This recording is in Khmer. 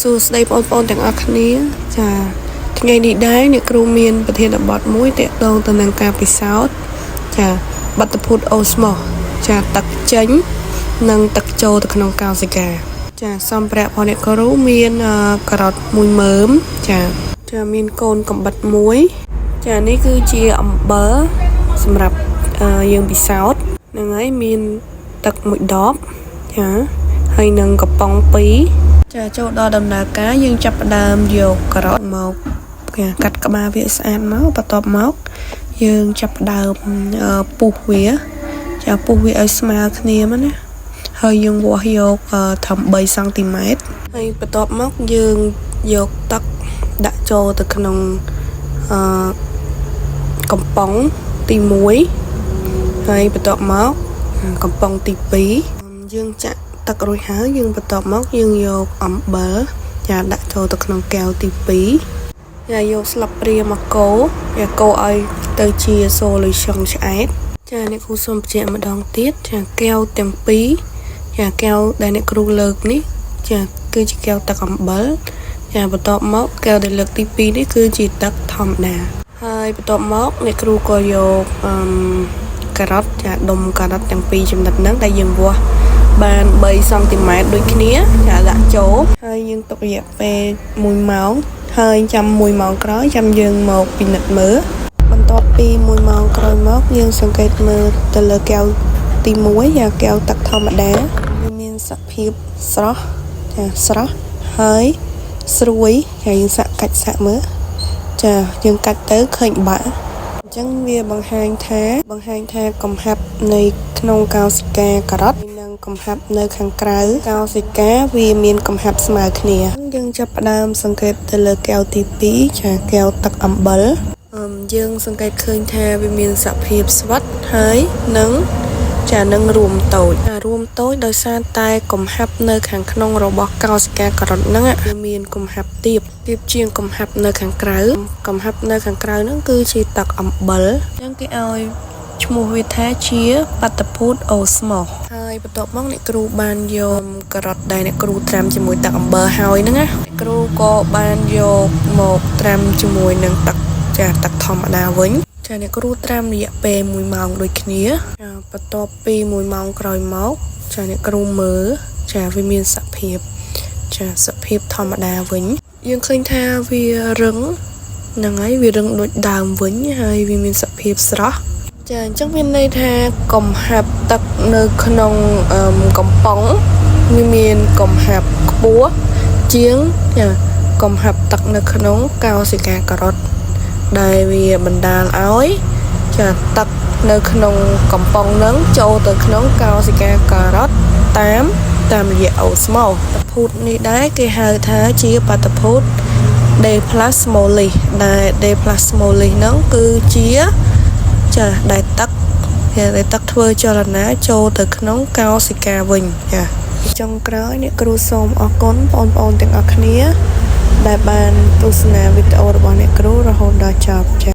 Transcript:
សួស្តីបងប្អូនទាំងអស់គ្នាចាថ្ងៃនេះដែរអ្នកគ្រូមានប្រធានបទមួយទាក់ទងទៅនឹងការពិសោធន៍ចាបាតុភូតអូស្មូសចាទឹកចេញនិងទឹកចូលទៅក្នុងកោសិកាចាសម្ភារៈរបស់អ្នកគ្រូមានការ៉ុតមួយមើមចាចាមានកូនកំបិតមួយចានេះគឺជាអំបិលសម្រាប់យើងពិសោធន៍ហ្នឹងហើយមានទឹកមួយដបចាហើយនឹងកំប៉ុងពីរ ចាចូលដល់ដំណើរការយើងចាប់ផ្ដើមយកការ៉ុតមកគេកាត់ក្បាលវាឲ្យស្អាតមកបន្ទាប់មកយើងចាប់ផ្ដើមពុះវាចាពុះវាឲ្យស្មើគ្នាមកណាហើយយើងវាស់យកត្រឹម3សង់ទីម៉ែត្រហើយបន្ទាប់មកយើងយកទឹកដាក់ចូលទៅក្នុងអឺកំប៉ុងទី1ហើយបន្ទាប់មកកំប៉ុងទី2យើងចាក់ទឹករួចហើយយើងបន្ទាប់មកយើងយកអំបិលចាដាក់ចូលទៅក្នុងកែវទី2ចាយកស្លាបព្រាមកកូរចាកូរឲ្យទៅជា solution ឆ្អែតចាអ្នកគ្រូសូមបញ្ជាក់ម្ដងទៀតចាកែវទាំងពីរចាកែវដែលអ្នកគ្រូលើកនេះចាគឺជាកែវទឹកអំបិលចាបន្ទាប់មកកែវដែលលើកទី2នេះគឺជាទឹកធម្មតាហើយបន្ទាប់មកអ្នកគ្រូក៏យកអឺការ៉ុតចាដុំការ៉ុតទាំងពីរចំណិតហ្នឹងដែលយើងវាស់បាន3សង់ទីម៉ែត្រដូចគ្នាចាដាក់ចូលហើយយើងទុករយៈពេល1ម៉ោងហើយចាំ1ម៉ោងក្រោយចាំយើងមកពិនិត្យមើលបន្ទាប់ពី1ម៉ោងក្រោយមកយើងសង្កេតមើលទៅលើកែវទី1យ៉ាកែវទឹកធម្មតាវាមានសភាពស្រស់ចាស្រស់ហើយស្រួយចាយើងសាក់កាច់សាក់មើលចាយើងកាច់ទៅឃើញបាក់អញ្ចឹងវាបង្ហាញថាបង្ហាញថាកំហាប់នៃក្នុងកោសិកាការ៉ុតនិងកំហាប់នៅខាងក្រៅកោសិកាវាមានកំហាប់ស្មើគ្នាយើងចាប់ផ្ដើមសង្កេតទៅលើកែវទី2ចាកែវទឹកអំបិលយើងសង្កេតឃើញថាវាមានសភាពស្វិតហើយនឹងចានឹងរួមតូចរួមតូចដោយសារតែកំហាប់នៅខាងក្នុងរបស់កោសិកាការ៉ុតហ្នឹងវាមានកំហាប់ទាបទាបជាងកំហាប់នៅខាងក្រៅកំហាប់នៅខាងក្រៅហ្នឹងគឺជាទឹកអំបិលអញ្ចឹងគេឲ្យឈ្មោះវាថាជាបាតុភូតអូស្មូសហើយបន្ទាប់មកអ្នកគ្រូបានយកការ៉ុតដែលអ្នកគ្រូត្រាំជាមួយទឹកអំបិលហើយហ្នឹងណាអ្នកគ្រូក៏បានយកមកត្រាំជាមួយនឹងទឹកចាទឹកធម្មតាវិញចាអ្នកគ្រូត្រាំរយៈពេល1ម៉ោងដូចគ្នាចាបន្ទាប់ពី1ម៉ោងក្រោយមកចាអ្នកគ្រូមើលចាវាមានសភាពចាសភាពធម្មតាវិញយើងឃើញថាវារឹងហ្នឹងហើយវារឹងដូចដើមវិញហើយវាមានសភាពស្រស់ចាអញ្ចឹងមានន័យថាកំហាប់ទឹកនៅក្នុងកំប៉ុងវាមានកំហាប់ខ្ពស់ជាងចាកំហាប់ទឹកនៅក្នុងកោសិកាការ៉ុតដែលវាបណ្ដាលឲ្យចាទឹកនៅក្នុងកំប៉ុងនឹងចូលទៅក្នុងកោសិកាការ៉ុតតាមតាមរយៈអូស្មូសបាតុភូតនេះដែរគេហៅថាជាបាតុភូត déplasmolyse ដែល déplasmolyse ហ្នឹងគឺជាចាដែលទឹកដែលទឹកធ្វើចលនាចូលទៅក្នុងកោសិកាវិញចាចុងក្រោយអ្នកគ្រូសូមអរគុណបងប្អូនទាំងអស់គ្នាដែលបានទស្សនាវីដេអូរបស់អ្នកគ្រូរហូតដល់ចប់ចា។